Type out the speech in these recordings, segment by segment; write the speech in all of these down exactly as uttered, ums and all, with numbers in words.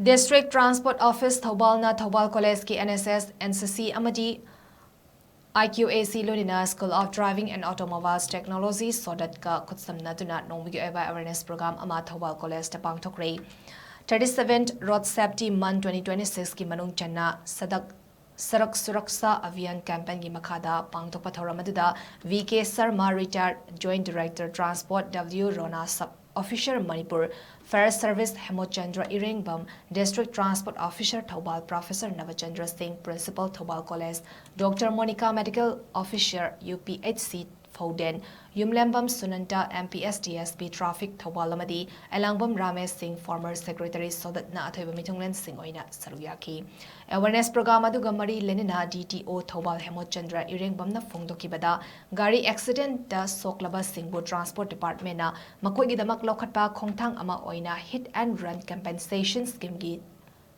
District Transport Office ꯊꯧꯕꯥꯜꯅ Thoubal ꯀꯣꯂꯦꯖꯀꯤ NSS, NCC ꯑꯃꯗꯤ IQAC ꯂꯣꯏꯅꯅ School of Driving and Automobiles Technology, ꯁꯣꯗꯠꯀ ꯈꯨꯠꯁꯝꯅꯗꯨꯅ ꯅꯣꯡꯃꯒꯤ ꯑꯣꯏꯕ awareness program ꯑꯃ ꯊꯧꯕꯥꯜ ꯀꯣꯂꯦꯖꯇ ꯄꯥꯡꯊꯣꯛꯈ꯭ꯔꯦ꯫ Thirty seventh Road Safety Month twenty twenty six ꯀꯤ ꯃꯅꯨꯡ ꯆꯟꯅ ꯁꯗꯛ ꯁꯔꯛ ꯁꯨꯔꯛꯁꯥ ꯑꯚꯤꯌꯥꯟ campaignꯒꯤ ꯃꯈꯥꯗ ꯄꯥꯡꯊꯣꯛꯄ ꯊꯧꯔꯝ ꯑꯗꯨꯗ V K Sharma, Retired Joint Director Transport, W Rona, Sub Officer Manipur, Fire Service Hemochandra Irengbam, District Transport Officer Thoubal Professor Navachandra Singh, Principal Thoubal College, Doctor Monica, Medical Officer UPHC Phouden, Yumlembam Sunanta, MPS DSP Traffic Thoubal ꯑꯃꯗꯤ ꯑꯦꯂꯥꯡꯕꯝ ꯔꯥꯃꯦꯁ ꯁꯤꯡ, former secretary, ꯁꯣꯗꯠꯅ ꯑꯊꯣꯏꯕ ꯃꯤꯊꯨꯡꯂꯦꯟꯁꯤꯡ ꯑꯣꯏꯅ ꯁꯔꯨꯛ ꯌꯥꯈꯤ꯫ Awareness program ꯑꯗꯨꯒ ꯃꯔꯤ ꯂꯩꯅꯅ DTO Thoubal ꯍꯦꯃꯣꯆꯟꯗ꯭ꯔ ꯏꯔꯦꯡꯕꯝꯅ ꯐꯣꯡꯗꯣꯛꯈꯤꯕꯗ, ꯒꯥꯔꯤ accidentꯇ ꯁꯣꯛꯂꯕꯁꯤꯡꯕꯨ Transport Departmentꯅ ꯃꯈꯣꯏꯒꯤꯗꯃꯛ ꯂꯧꯈꯠꯄ ꯈꯣꯡꯊꯥꯡ ꯑꯃ ꯑꯣꯏꯅ Hit and Run Compensation Schemeꯒꯤ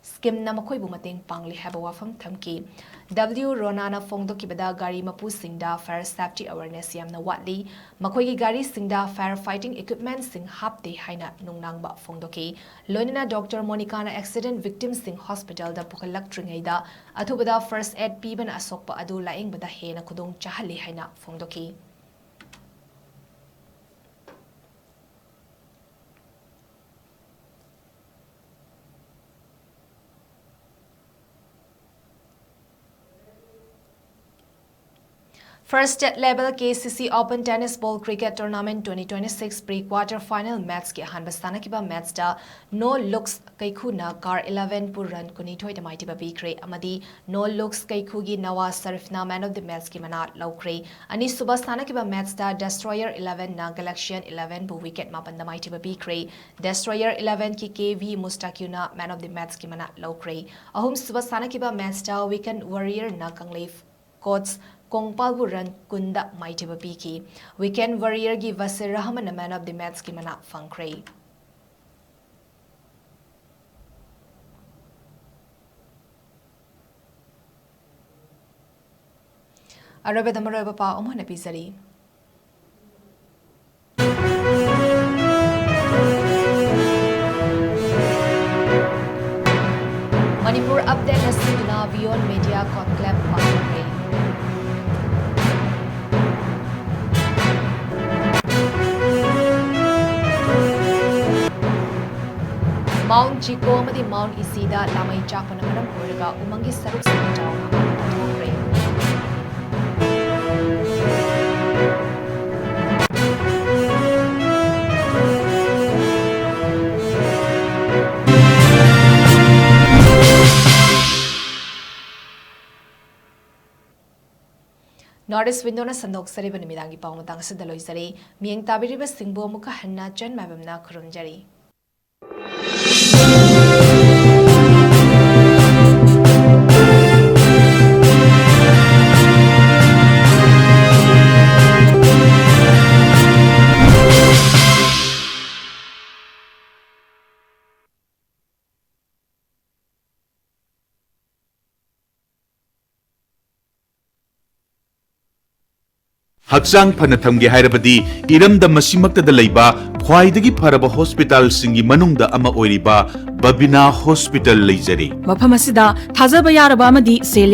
schemeꯅ ꯃꯈꯣꯏꯕꯨ ꯃꯇꯦꯡ ꯄꯥꯡꯂꯤ ꯍꯥꯏꯕ ꯋꯥꯐꯝ ꯊꯝꯈꯤ꯫ W ꯔꯣꯅꯥꯅ ꯐꯣꯡꯗꯣꯛꯈꯤꯕꯗ, ꯒꯥꯔꯤ ꯃꯄꯨꯁꯤꯡꯗ fire safety awareness ꯌꯥꯝꯅ ꯋꯥꯠꯂꯤ, ꯃꯈꯣꯏꯒꯤ ꯒꯥꯔꯤꯁꯤꯡꯗ fire fighting equipmentꯁꯤꯡ ꯍꯥꯞꯇꯦ ꯍꯥꯏꯅ ꯅꯨꯡꯅꯥꯡꯕ ꯐꯣꯡꯗꯣꯛꯈꯤ꯫ ꯂꯣꯏꯅꯅ Doctor Monicaꯅ accident victimꯁꯤꯡ hospitalꯗ ꯄꯨꯈꯠꯂꯛꯇ꯭ꯔꯤꯉꯩꯗ ꯑꯊꯨꯕꯗ first aid ꯄꯤꯕꯅ ꯑꯁꯣꯛꯄ ꯑꯗꯨ ꯂꯥꯌꯦꯡꯕꯗ ꯍꯦꯟꯅ ꯈꯨꯗꯣꯡ ꯆꯥꯍꯜꯂꯤ ꯍꯥꯏꯅ ꯐꯣꯡꯗꯣꯛꯈꯤ꯫ First State Level KCC Open Tennis Ball Cricket Tournament twenty twenty six pre quarter final matchꯀꯤ ꯑꯍꯥꯟꯕ ꯁꯥꯟꯅꯈꯤꯕ matchꯇ No Looks ꯀꯩꯈꯨꯅ ꯀꯥꯔ eleven ꯕꯨ run ꯀꯨꯟꯅꯤꯊꯣꯏꯗ ꯃꯥꯏꯊꯤꯕ ꯄꯤꯈ꯭ꯔꯦ ꯑꯃꯗꯤ No Looks ꯀꯩꯈꯨꯒꯤ Nava ꯁꯔꯤꯐꯅ man of the matchꯀꯤ ꯃꯅꯥ ꯂꯧꯈ꯭ꯔꯦ꯫ ꯑꯅꯤꯁꯨꯕ ꯁꯥꯟꯅꯈꯤꯕ matchꯇ Destroyer elevenꯅ Galaxian eleven ꯕꯨ wicket ꯃꯥꯄꯟꯗ ꯃꯥꯏꯊꯤꯕ ꯄꯤꯈ꯭ꯔꯦ꯫ Destroyer elevenꯒꯤ KV ꯃꯨꯁꯇꯥꯀ꯭ꯌꯨꯅ man of the matchꯀꯤ ꯃꯅꯥ ꯂꯧꯈ꯭ꯔꯦ꯫ ꯑꯍꯨꯝꯁꯨꯕ ꯁꯥꯟꯅꯈꯤꯕ matchꯇ Weekend Warriorꯅ ꯀꯪꯂꯩ Coats ꯀꯣꯡꯄꯥꯜꯕꯨ run ꯀꯨꯟꯗ ꯃꯥꯏꯊꯤꯕ ꯄꯤꯈꯤ꯫ Weekend Warriorꯒꯤ Bashir ꯔꯍꯃꯟꯅ man of the matchꯀꯤ ꯃꯅꯥ ꯐꯪꯈ꯭ꯔꯦ꯫ ꯑꯔꯣꯏꯕꯗ ꯃꯔꯨꯑꯣꯏꯕ ꯄꯥꯎ ꯑꯃꯨꯛ ꯍꯟꯅ ꯄꯤꯖꯔꯤ꯫ Beyond Media Conclave ꯄꯥꯡꯊꯣꯛꯈ꯭ꯔꯦ꯫ Mount Chico ꯑꯃꯗꯤ Mount Isi ꯗ ꯂꯥꯃꯩ ꯆꯥꯛꯄꯅ ꯃꯔꯝ ꯑꯣꯏꯔꯒ ꯎꯃꯪꯒꯤ ꯁꯔꯨꯛꯁꯤꯡ ꯆꯥꯎꯅ ꯄꯥꯏꯊꯣꯛꯈ꯭ꯔꯦ꯫ North East Window ꯅ ꯁꯟꯗꯣꯛꯆꯔꯤꯕ ꯅꯨꯃꯤꯗꯥꯡꯒꯤ ꯄꯥꯎ ꯃꯇꯥꯡ ꯑꯁꯤꯗ ꯂꯣꯏꯖꯔꯦ꯫ ꯃꯤꯠꯌꯦꯡ ꯇꯥꯕꯤꯔꯤꯕꯁꯤꯡꯕꯨ ꯑꯃꯨꯛꯀ ꯍꯟꯅ ꯆꯟ ꯃꯥꯏꯕꯝꯅ ꯈꯨꯔꯨꯝꯖꯔꯤ꯫ ꯍꯛꯆꯥꯡ ꯐꯅ ꯊꯝꯒꯦ ꯍꯥꯏꯔꯕꯗꯤ ꯏꯔꯝꯗꯝ ꯑꯁꯤꯃꯛꯇꯗ ꯂꯩꯕ ꯈ꯭ꯋꯥꯏꯗꯒꯤ ꯐꯔꯕ ꯍꯣꯁꯄꯤꯇꯥꯜꯁꯤꯡꯒꯤ ꯃꯅꯨꯡꯗ ꯑꯃ ꯑꯣꯏꯔꯤꯕ ꯕꯕꯤꯅꯥ ꯍꯣꯁꯄꯤꯇꯥꯜ ꯂꯩꯖꯔꯤ꯫ ꯃꯐꯝ ꯑꯁꯤꯗ ꯊꯥꯖꯕ ꯌꯥꯔꯕ ꯑꯃꯗꯤ ꯁꯦꯜ